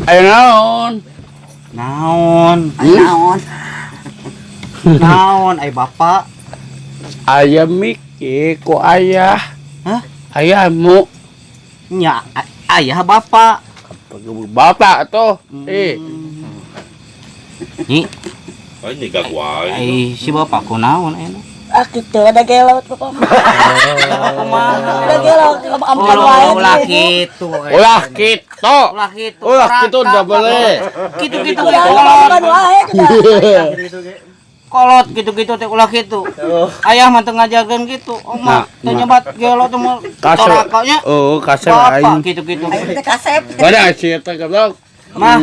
Ayo naon? Naon? Ay, naon? Naon ay bapak? Ayah mikir ku ayah. Hah? Ayahmu. Nya ayah bapak. Bapak tuh. Eh, Nyi, Ay, nyigag wae. ai si bapak ku naon aya? Ah gitu, ada gelo bapak. Kumaha? Ada gelo, amkan wae. Ulah kitu. Ulah kitu. Ulah kitu. Ulah kitu udah boleh. Kitu-kitu Ulah kolot. amkan wae kita. Kolot gitu-gitu teh ulah kitu. Ayah mah teu ngajarkeun kitu. Oh mah Nah, teu nah. nyebat gelo teh mah Kasep. torakanya. Oh, kasep Bapak aing. gitu-gitu. Ayo teh kasep. Mana sih eta goblok? Mah,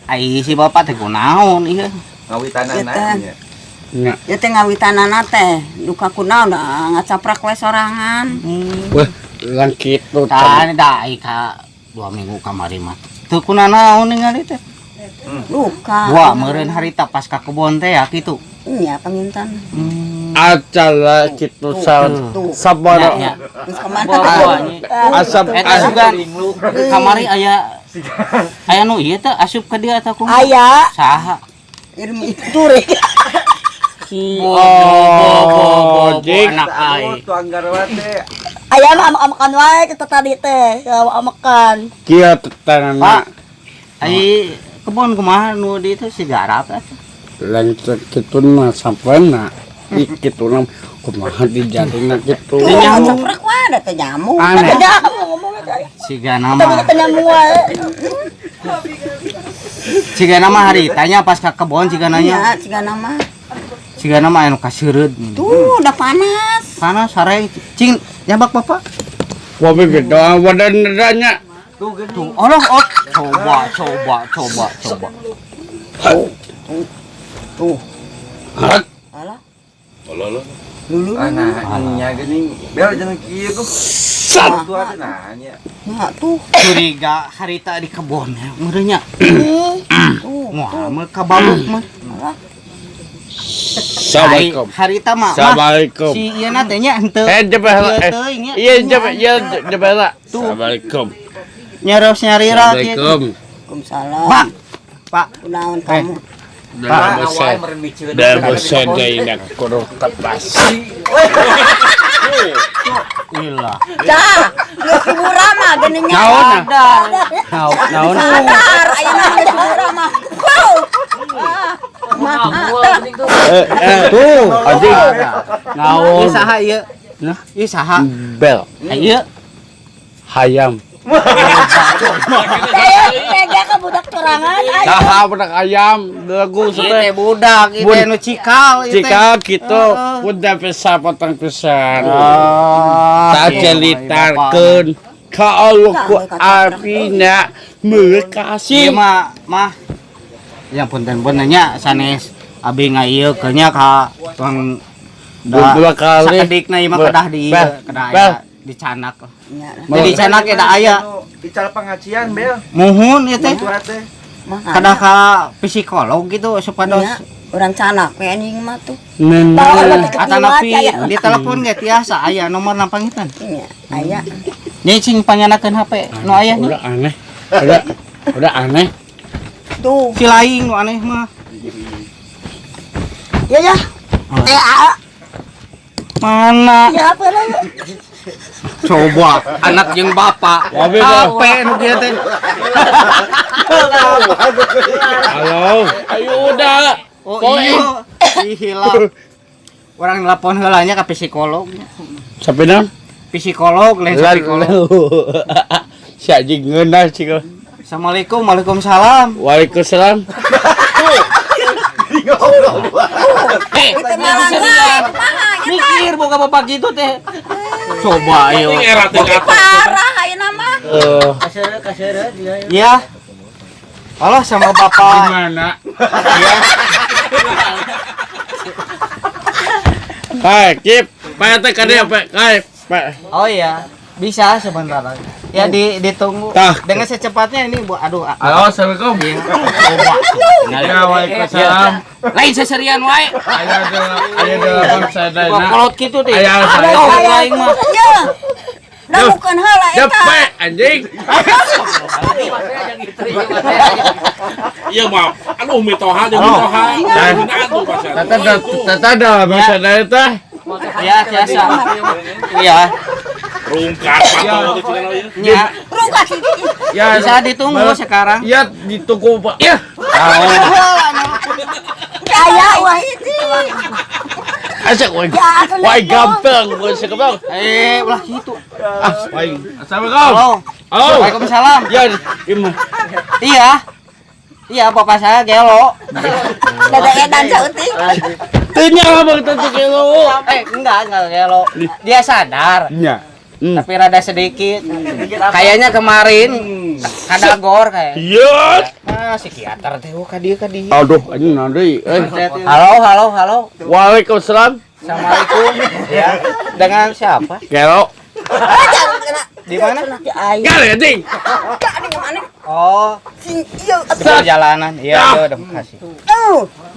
ai si bapak teh kunaon ieu? Ngawitanana nya. Nya. Ya teh ngawitanana teh duka kunaon da ngacaprak we sorangan. Wah, lang kitu. Tah da ai ka 2 minggu kamari mah. Teu kunanaon ningali teh. Duka. Wah, meureun harita pas ka kebon teh ya kitu. Nya pangintan. Acara kitu sa Tuh. sabara. Nya, nya. Terus kemana? Buah-buah nya. Asap Eta sugan kamari aya aya nu ieu teh asup ka dieu atau kumaha? Aya, Saha? Irmi. jurik. Si Bo, ojek. anak ai. Tuh anggar teh. Aya mah amkan wae kita tadi teh, ya amakan. Kieu tetanana. Pak. Ai kebon kumaha nu di itu si garap atuh. Lang kitu mah sampana. Ih, kitu na kumaha dijarina kitu. Tuh ngacaprak wae da teh nyamuk. Aneh. Nyamuk ngomongnya teh. Siga Tapi nama. kita nyamuk wae. Siga nama haritanya pas ka kebon siga Nya nanya. siga nama. Siga nama anu kaseureud. Tuh udah panas. Panas sare cing nyabak bapak. Wah, begitu wadan nya. Tuh, Allah, oh, coba, coba, coba, coba. Tuh. Hat. Alah. Alah, alah. Lulu. Ah nah, nya geuning bel jangan kieu tuh. Sat. Tuh atuh nah nya. Nya tuh. Curiga harita di kebon ya, meureunnya. Tuh. Wah, mah kabaluk mah. Alah. Assalamualaikum. Harita mah, mah Assalamualaikum. si ieu na teh nya henteu. Eh, jebeh Ieu eh. teuing nya. Iya, jebeh, iya jebeh lah. Assalamualaikum. Nyaros nyarira kieu. Assalamualaikum. Waalaikumsalam. Pak. Pak, Kunaon kamu? Dah bosan. Dah bosan dari nak kudu tepas. Gila. Dah, geus subura mah geuning nya. Naon ah? Naon naon? Sadar ayeuna geus subura mah. Wow. Ah, mah, ah, Eh, eh, tuh, anjing. Naon? Ieu saha ieu? Nah. Ieu saha? Bel, Ieu hayam. Tega ka budak sorangan. Ay. Saha budak ayam, lagu ieu teh teh. budak, ieu teh nu cikal ieu teh. Jika gitu, udah bisa potong pisan. Ah, Tak iya, celitarkeun ka Allah ku abina Iya mekasih. mah mah yang punten-punten nya sanes abi ngaieu nya ka tuang da Dua kali. sakedikna ieu mah kedah di ieu, Bel, kedah bel. aya dicanak lah. Nya lah. Jadi dicanak da aya Ical pengajian bel. muhun ieu teh Tuh teh. Mah, kedah ka psikolog gitu supados nya, urang canak we anjing mah tuh. Nenek. atanapi di telepon ge tiasa aya nomor nampangitan. Nya, aya. Nya cing panyanakeun HP nu aya nya. Udah aneh. Udah aneh. Tuh. Si lain nu aneh mah. Ya ya. Eh, ah, Mana? ya apa lah. Coba anak jeung bapak. Wabe, HP nu kieu teh. Halo. Ayo udah. Oh Poe. iya, ih hilap. Orang nelpon heula nya ka psikolog. Sampai naon? Psikolog lain psikolog. Si anjing ngeunah sih. Assalamualaikum, waalaikumsalam. Waalaikumsalam. Eh, Itu malah wae kumaha nya. mikir boga bapak gitu teh. Coba ayo. Era teh Parah ayeuna mah. Eh, Ya. Halo sama bapak. gimana? Hai, Kip. Pak teh kade apa? Kai, Pak. Oh iya, bisa sebentar lagi. Ya di ditunggu. Tah. Dengan secepatnya ini Bu. Aduh. Halo, Assalamualaikum. Coba. Ya, waalaikumsalam. Lain seserian wae. Aya aya delapan Gua sadayana. kolot gitu teh. Aya saya. Oh, lain mah. Ya. Dangukeun heula eta. Cepet anjing. Iya maaf. Aduh mitoha jeung mitoha. Tata tata bangsa dari teh. Ya, biasa. Iya. Rungkat pato teh cenah ieu. Ya. Rungkat. Ya, bisa ditunggu sekarang. Ya, ditunggu, Pak. Ya. Aya wah itu. Asik wah. Wah gampang gua sekebang. Eh, ulah kitu. Ah, wah. Assalamualaikum. Halo. Waalaikumsalam. Ya, gimana? Iya. Iya, bapak saya gelo. Dada edan saeutik. Teu nyaho bang teu gelo. Eh, enggak gelo. Dia sadar. Iya. Tapi rada sedikit. Kayaknya kemarin kadagor kayak. Iya. Ah, psikiater teh ka dieu ka dieu. Aduh, anjing naon deui euy. Halo, halo, halo. Waalaikumsalam. Assalamualaikum. Ya. Dengan siapa? Gelo. Di mana? Gelo anjing. Oh, di perjalanan. Iya, iya, udah makasih.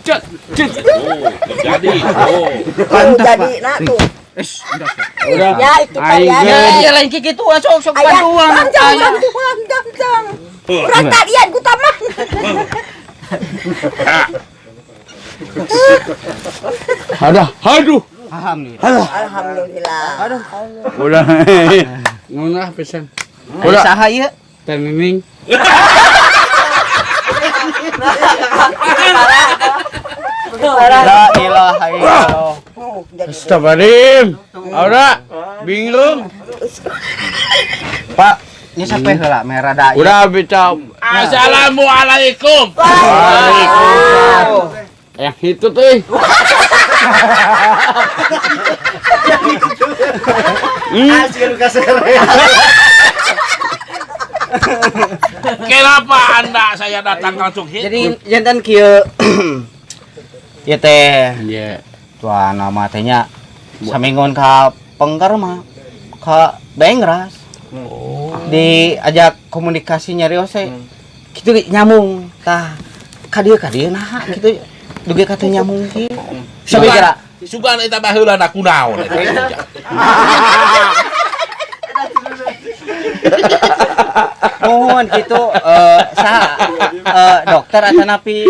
Cet, cet. Oh, terjadi. Oh. Jadi nah tuh. Udah. Ya itu kan ya. Ya, lain kitu sok sok bantuan. Bantuan, bantuan. Urang tadian ku tamah. Aduh, aduh. Alhamdulillah. Alhamdulillah. Aduh. Udah. Ngunah pisan. Udah. Saha ieu? Teh Nining. La ilaha illallah. Astagfirullahaladzim. Udah, bingung. Pak, ini sampai heula merah da. Udah bisa. Assalamualaikum. Waalaikumsalam. Yang itu tuh. Kenapa Anda saya datang langsung hit? Jadi jantan kieu. Ya teh. Iya. Tuan nama teh nya saminggon ka Pengker mah ka Bengras. Oh. Diajak komunikasi nyarios teh. Kitu nyambung tah. Ka dieu nah kitu dugi ka teu nyambung kieu. Sabi kira sugan eta baheula na kunaon eta. Mohon gitu saha dokter atanapi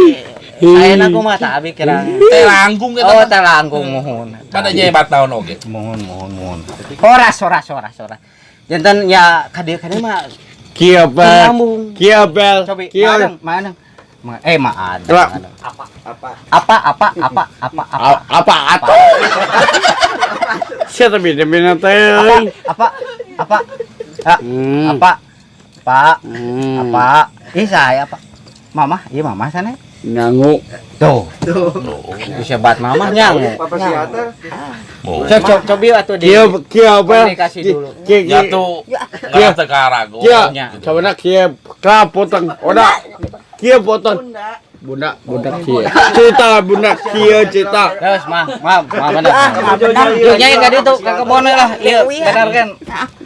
ayeuna kumaha tah abi kira teh langgung eta. Oh, teh langgung mohon. Pada nyebat naon oge. Mohon mohon mohon. Horas horas horas horas. Janten ya ka dieu mah kieu bel. Kieu bel. Kieu mana? Eh ma ada. Apa apa apa apa apa apa apa atuh. Sia teh bina teh. Apa apa apa Pak, apa? Ih saya Pak. Mama, iya mama sana. Nyangu. Tuh. Bisa bat mama nyangu. Papa psikiater. Coba coba atuh di. Kieu kieu apa? Komunikasi dulu. Ya tuh. Kieu teu karago. Kieu. Coba kieu potong. Oda. Kieu potong. Bunda, bunda kieu. Cerita bunda kieu cerita. Terus mah, mah, mah benar. Yuk nyai ka ditu ka kebon lah. Ieu benar kan.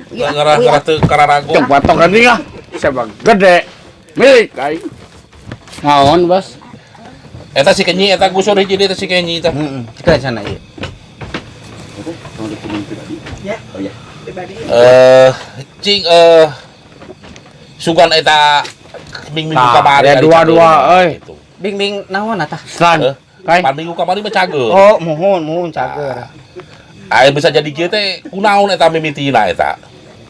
Ngerah-ngerah teu kararago. Cek patokan ieu lah. Sabang gede milik aing. Naon, Bos? Eta si Kenyi eta gusur hiji deui eta si Kenyi tah. Heeh. Cek sana ieu. Cing sugan eta minggu kamari ya dua-dua euy. Bing-bing naon atah? San. Kai. Pan minggu kamari mah cager. Oh, mohon mohon cager. Aya bisa jadi kieu teh kunaon eta mimitina eta?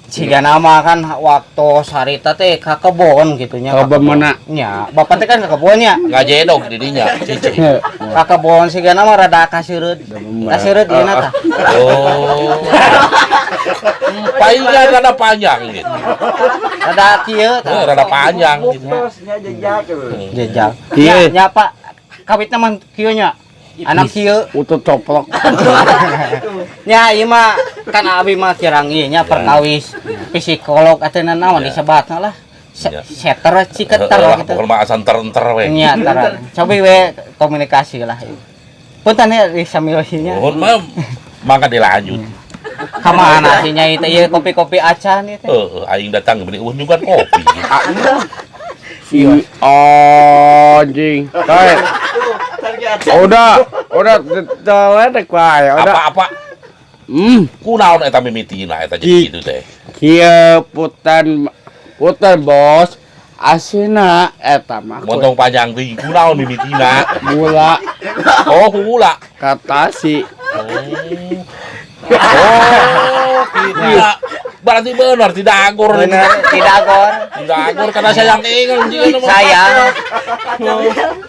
Siga nama kan waktu sarita teh ka kebon gitu nya. Kebon mana? Nya, bapak teh kan ka kebon nya. Ngajedog di dinya, cici. Ka kebon siga nama rada kaseureut. Kaseureut ieu tah. Oh. Paingan rada panjang gitu. Rada kieu tah. Rada panjang gitu. Jejak. Jejak. Kieu nya Pak. Kawitna mah kieu nya. Anak kieu utut coplok. Nya ieu mah kan abi mah kirang ieu nya perkawis psikolog ateuna naon disebatna lah. Seter ciketer gitu. Pokokna mah asa enter-enter we. Nya tara. Cobi we komunikasi lah. Punten ya di sambil nya. Nuhun mah mangga dilanjut. Ka mana sih nyai teh ieu kopi-kopi acan ieu teh. Heeh, aing datang beli eueuh nyugan kopi. Si anjing. Kae. Udah, udah teledek wae, udah. Apa-apa. Kunaon eta mimitina eta jadi kitu teh? Kieu putan putan bos asina eta mah Montong panjang teuing kunaon mimitina? Gula. Oh, gula. Kata si. Oh, tidak. Berarti benar tidak agor. Benar, tidak agor. Tidak agor karena sayang ingat. Sayang.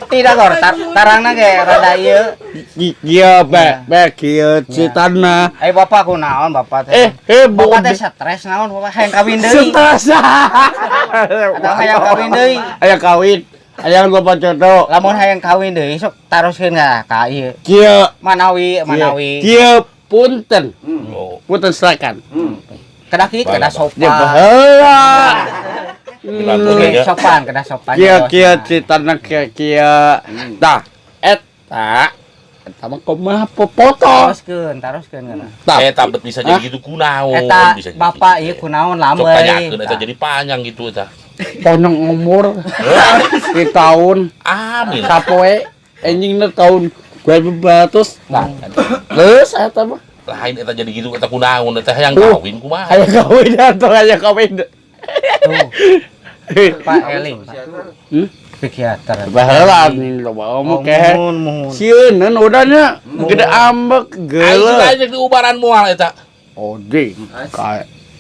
Tidak agor, tarangna ge rada ieu. Kieu be, be kieu citana. Eh bapak kunaon bapak teh? Bapak teh stres naon bapak hayang kawin deui. Stres. Atau hayang kawin deui. Hayang kawin. Hayang loba jodoh. Lamun hayang kawin deui sok taroskeun ka ieu. Kieu manawi manawi. Kieu punten. Punten silakan. Kedah kieu kedah sopan. Ya baheula. Sopan kedah sopan. Kieu kieu citana kieu kieu. Tah eta eta mah kumaha popoto. Taroskeun, taroskeun geuna. Eta bet bisa jadi gitu kunaon eta bisa jadi bapak ieu kunaon lambey. Sok tanyakeun eta jadi panjang gitu eta. Panjang umur. Di tahun. Amin. Sapoe enjingna tahun 2000. Nah, terus eta mah lain eta jadi gitu eta kunaon eta hayang kawin kumaha? Hayang kawin atau hayang kawin. Tuh. Pak Eling. Psikiater. Baheula loba omong ke. Sieun udahnya gede ambek geuleuh. Aing di ubaran moal eta. Oding.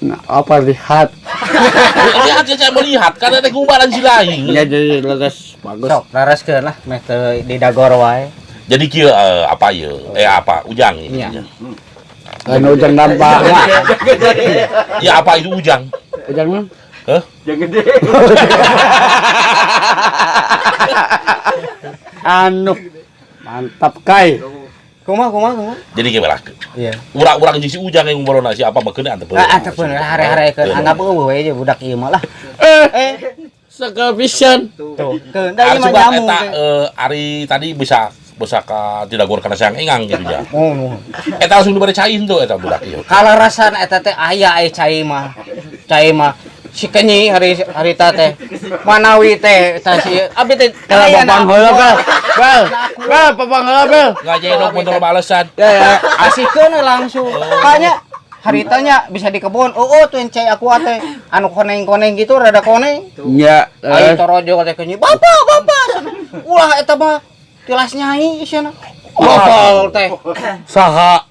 Nah, apa lihat? Lihat saya melihat karena teh ubaran si lain. Ya jadi leres bagus. Sok lereskeun lah meh teu didagor wae. Jadi kieu apa ieu? Apa Ujang ini. Iya. Lain Ujang nampak. Ya apa itu Ujang? Ujang mah? Hah? Yang gede. Anu mantap kai. Kumaha kumaha kumaha. Jadi gimana? Iya. Urang-urang jeung si Ujang yang ngomongna si apa mah keun antep. Ah antep hare-hare keun anggap eueuh we je budak ieu mah lah. Sekapisan. Tuh. Keun da ieu mah jamu. Eta ari tadi bisa bisa ka tidak karena sayang engang gitu ya. Oh, eta langsung diberi cai henteu eta budak ieu. Kalarasan eta teh aya aya cai mah. Cai mah si kenyi hari harita teh. Manawi teh eta si abi teh papang heula Bel. Bel. Bel papang heula Bel. Ngajenok mun balesan. Ya ya. Asikeun langsung. Kanya haritanya bisa di kebun. Oh, tuh cai aku teh anu koneng-koneng gitu rada koneng. Nya. Ayo torojo teh kenyi. Bapak, bapak. Ulah eta mah tilas nyai isana. Botol teh. Saha?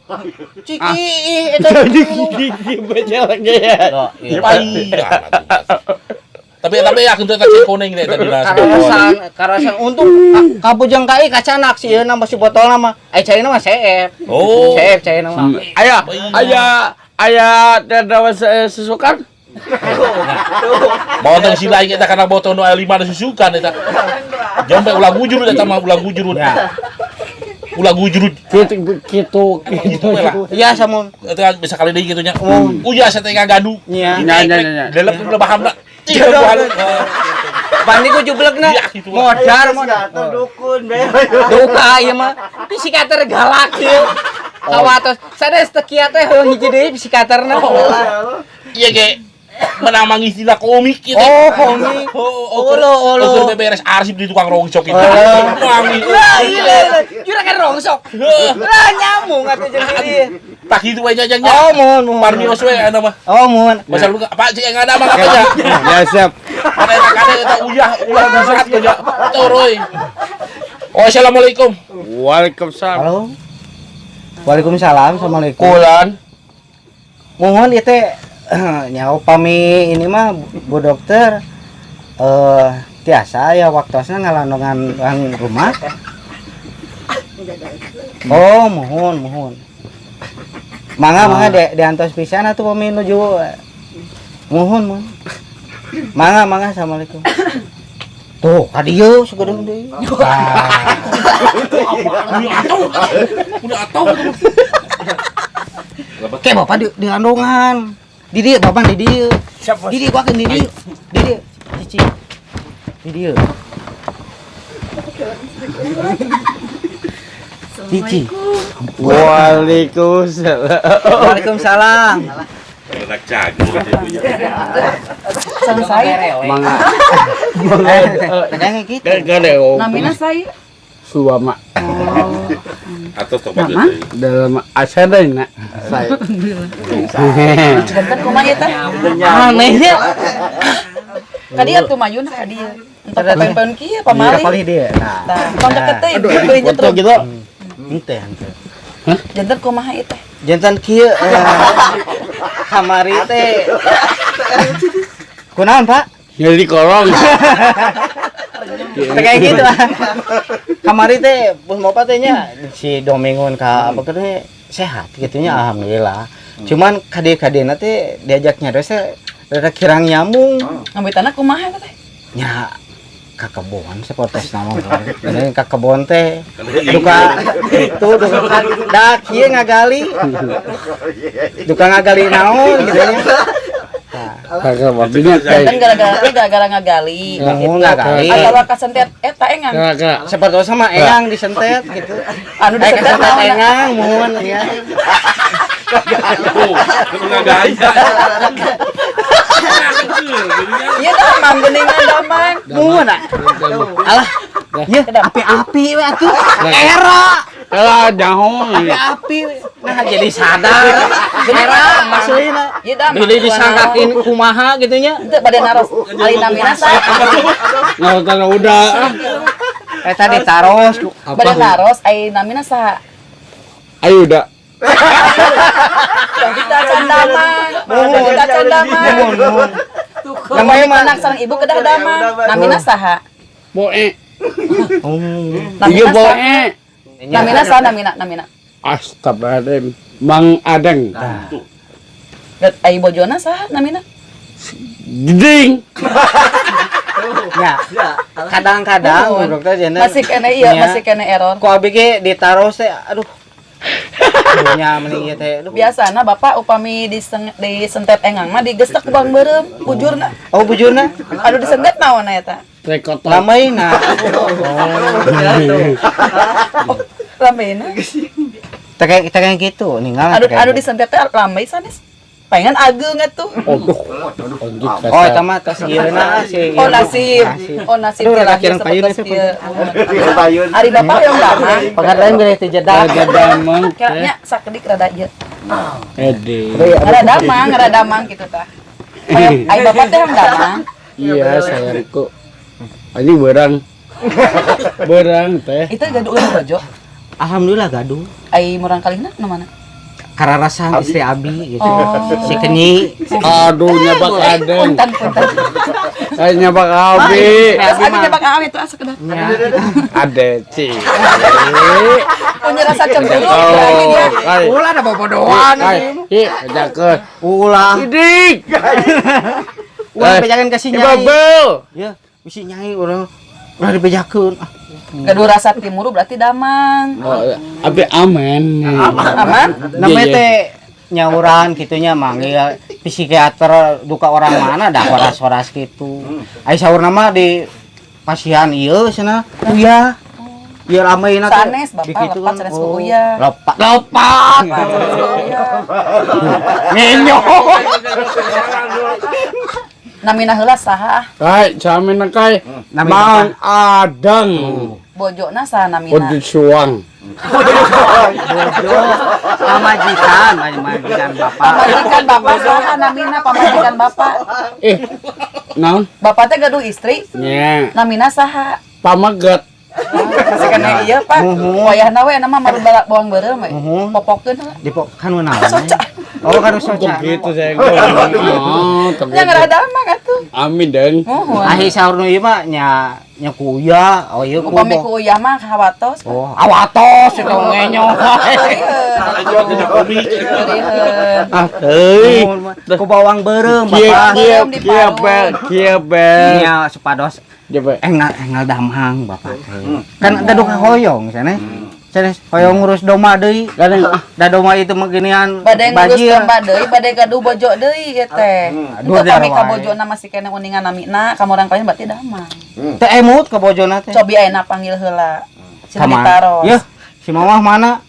Ciki eta ciki bejelek ya. Tapi yakin teh cai koneng teh tadi lah. Karasan, karasan untung kabujang kai kacanak si ieu mah si botolna mah. Ai caina mah CF. Oh. CF caina mah. Aya, aya, aya teh susukan. Montong si lain eta kana botol nu aya 5 nu susukan eta. Jampe ulah gujurut eta mah ulah gujurut. Ulah gujurut. Kitu kitu. Iya samun. Eta bisa kali deui kitu nya. Uya saya teh ngagadu. Nya. Nya nya. Lelep lebahamna. Bandi ku jublegna. Modar modar. Dukun be. Duka ieu mah. Psikiater galak ieu. Kawatos sanes teu kieu teh heuh hiji deui psikiaterna. Iya ge. Menamang istilah komik gitu. Oh, komik. Oh, olo, olo. Oker beberes arsip di tukang rongsok itu. Wangi. Lah, iya, juragan rongsok. Lah nyambung atuh jeung ieu. Tak kitu we jajang nya. Oh, mohon, mohon. Parmios we anu mah. Oh, mohon. Masa lu apa cik yang ada mah apa nya? Ya siap. Kana eta kana eta uyah ulah busat tuh nya. Toroy. Oh, assalamualaikum. Waalaikumsalam. Halo. Waalaikumsalam, assalamualaikum. Kulan. Mohon ieu teh nyaho pami ini mah Bu Dokter tiasa ya waktosna ngalandongan rumah. Oh, mohon mohon. Mangga mangga diantos pisan atuh pami nuju. Mohon mohon. Mangga mangga assalamualaikum. Tuh, ka dieu sagedeung deui. Punya atau. Ke bapak di landongan. Di dieu bapak di dieu. Di dieu gua di dieu. Di dieu. Cici. Di dieu. Cici. Waalaikumsalam. Waalaikumsalam. Anak jago Selesai. Mangga. Mangga. Gitu. Namina saya. Suama. Atos tobat Mama? deui. Dalam asadana saya. Janten kumaha ieu teh? Anehnya. Ka dieu tuh mayun ka dieu. Entar paen-paen kieu pamali. Palih dia. Nah. Tah, tong deket teh beuh Foto nyetrum. gitu. Henteu, henteu. Janten kumaha ieu teh? Janten kieu kamari teh. Kunaon, Pak? Nyeri kolong. Teh kayak gitu lah. Kamari teh bos bapak teh nya si Domingun ka apa teh sehat gitunya, alhamdulillah. Cuman kade-kadena teh diajak nyarios teh rada kirang nyambung. Ngambitanna kumaha teh? Nya ka kebon sepotes nama ini ka kebon teh duka itu duka da kieu ngagali, duka ngagali naon gitu nya. Kagak babinya Janten kayak. gara-gara teh gara-gara ngagali. Nuhun, ngagali. Atawa kasentet eta engang. Kagak. Seperti sama engang disentet gitu. Anu Eh, disentet kesentet naon? Engang muhun ya. Tuh, nu ngagaya. Ieu damang geuningan damang. Muhun ah. Alah. Ya, api-api we atuh. Era Kalau jauh. api-api we. Nah, jadi sadar. Era maksudnya. Ieu damang. Jadi disangkakin kumaha gitu nya. Teu bade naros. Ari namina saha? Nggak tahu udah. Eta ditaros. Bade naros ari namina saha? Ayo udah. Tong kita can damang. Tong kita can damang. Muhun, muhun. Namanya anak sareng ibu kedah damang. Namina saha? Boe. Oh. Iya Namina saha? boe. Namina saha namina namina? Astagfirullahaladzim. Mang Adeng. Bet ai bojona saha namina? Jeding. Ya. Kadang-kadang dokter jeneng Masih kene iya, Nya. masih kene error. Ku abi ge ditaros teh aduh. Nya mending ieu teh. Aduh. Biasana bapak upami disentet engang mah digesek ku bang beureum, bujurna. Oh, bujurna? Anu disentet naon eta? Rekotot. Lamaina. Lameuna. Teh kayak teh kayak gitu ninggal. Anu anu disentet teh lamei sanes. Pengen ageung atuh. Aduh. Oh, eta mah tos ieuna si. Oh nasib. Oh nasib Aduh, rada lahir kirang payun seperti eta. ieu. Ari bapak yang damang. Pengadilan gede teh jedak. Raja damang. Kayaknya sakedik rada ieu. Ede. Rada damang, rada damang gitu tah. Ai bapak teh yang damang. Iya sayangku. Ini berang. Berang teh. Itu gaduh gaduh bojo. Alhamdulillah gaduh. Ai murang kalihna nu mana? Kararasan istri abi gitu. Oh. Si Kenyi. Aduh nyabak Adeng. Punten punten. Saya nyabak Abi. Terus abi nyabak abi tuh asa kedah. Ade ci. Punya rasa cemburu Oh, lagi dia. kai. Ulah ada bobodoan. Kai. Ih, kejakeun. Ulah. Idik. Ulah bejakeun ka si Nyai. Ibabel. Ya, bisi Nyai urang ulah dibejakeun. Ah, Gaduh rasa timuru berarti damang. Oh, abi aman. Aman? Namanya Iya, iya. teh nyauran gitunya manggil psikiater duka orang mana dah horas-horas gitu. Ai saur nama di pasihan ieu cenah. Uya. Ieu rameuna teh. Sanes, Bapak, Dikitu lepat kan. sanes ku Oh, uya. Lepat. Lepat. Ngenyo. Namina heula saha? Kai, samina kai. Nami Mang Adeng. Bojona saha namina? Udut suang. Bojo. Pamajikan, pamajikan bapak. Pamajikan bapak saha namina? Pamajikan bapak. Eh, naon? Bapak teh gaduh istri, Nya, namina saha? Pameget. Masih kena iya, Pak. Wayahna we nama maru balak bawang beureum we. Muhun. Popokeun heula. Dipok kan naon? Oh, kan soca. Gitu saya. Oh, Nya ngarah damang atuh. Amin deng. Muhun. Ahi saur nu ieu mah nya nya ku uya, oh ieu ku. Upami ku uyah mah kawatos. Oh, awatos itu ngenyo. Ah, teuing. Ku bawang beureum Kieu bapak. kieu kieu bel, kieu bel. Nya supados Coba. engal engal damang bapak teh. Kan gaduh hoyong cenah. Cenah hoyong ngurus domba deui. Kadang ah, Da domba itu mah geuningan Bade ngurus bajir. domba deui, bade gaduh bojo deui ieu teh. Dua Untuk pami wae. ka bojona masih kena uningan namina, ka urang lain berarti damang. Teu emut ka bojona teh. Cobi ayeuna panggil heula. Cenah Kama- ditaros. Yeuh, si mamah mana?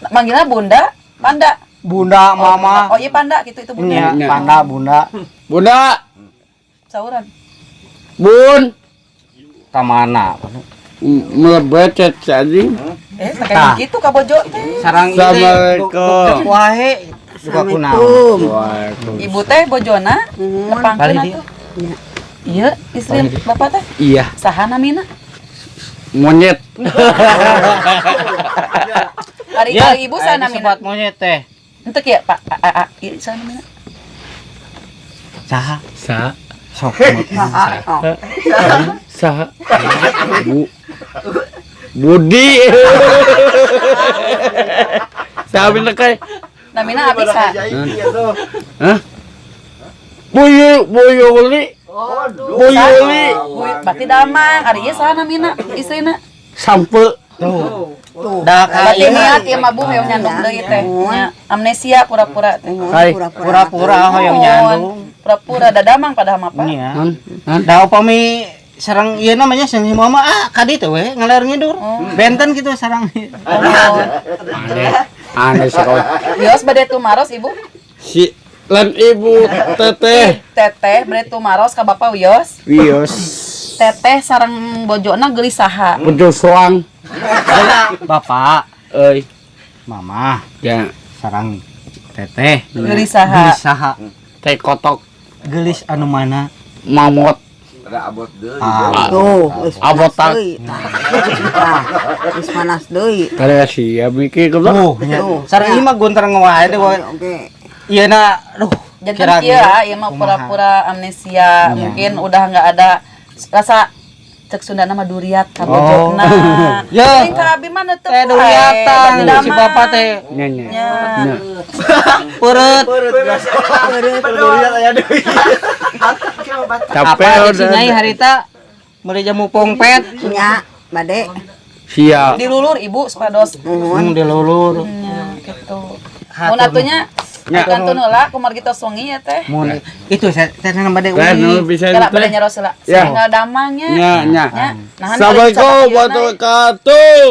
Manggilna Bunda, Panda. Bunda, mama. Oh iya Panda gitu itu Bunda. Nya, Nya. panda, bunda. Bunda, Sauran. Bun. Ka mana? Melebetet anjing. Kayak gitu ka bojo teh. Sarang ieu teh Assalamualaikum. wae duka kunaon. Assalamualaikum. Waalaikumsalam. Ibu teh bojona nepangkeun Balik atuh. Iya, istri bapak teh. Iya, Saha namina? monyet. Ari Ya, ari ibu saha namina? Disebut monyet teh. Henteu kieu, Pak. A, a, a, ieu saha namina? Saha? Sa, Sok. sa. Bu. Budi. Sabi na kay. Namina abi saha? Hah? Buyu, buyuli. Buyuli. Berarti damang, ari ieu saha namina istrina? Sampe. Tuh. Da ka Berarti niat ieu mah Bu hoyong nyandung deui teh. Nya, amnesia pura-pura teh. Hai. Pura-pura hoyong nyandung. Pura-pura dadamang padahal mah Pak. Nya. Han, han. Da upami sareng ieu namanya sareng si mama ah ka ditu we ngaler ngidur. Benten gitu sareng. Aneh. Aneh sih kau. Wios bade tumaros Ibu. Si lan ibu teteh. Teteh bade tumaros ka Bapak wios. Wios. Teteh sareng bojona geulis saha? Bejo soang. Bapak, Euy. mama, Ya, sareng teteh. Geulis saha? Geulis saha? teh kotok Geulis anu mana? mamot. Ada abot deui. Ah. Tuh, geus panas Abotak. deui. Tah, geus panas deui. Kada siap mikir goblok. Tuh, nya. Sareng ieu mah gontreng wae teh. Oke. Ieu na aduh. Jadi kieu ah, ieu mah kumaha. pura-pura amnesia, mungkin udah nggak ada rasa cek Sunda nama duriat ka bojona. Ya. Paling ka abi mah netep Teh duriatan si bapak teh Nya nya. Nya. Nya. peureut. Durian aya deui. Capek Apa si udah. Nyai harita meuli jamu pongpet. Nya, bade. Siap. Dilulur ibu supados. Hmm, dilulur. Nya gitu. Mun atunya Nya. kantun heula kumargi tos wengi ya teh. Mun itu saya teh bade Teh nu uih. bisa Kala bade teh. nyaros heula. Ya. Sehingga damangnya. Nya nya. Nya. Nahan Assalamualaikum warahmatullahi wabarakatuh.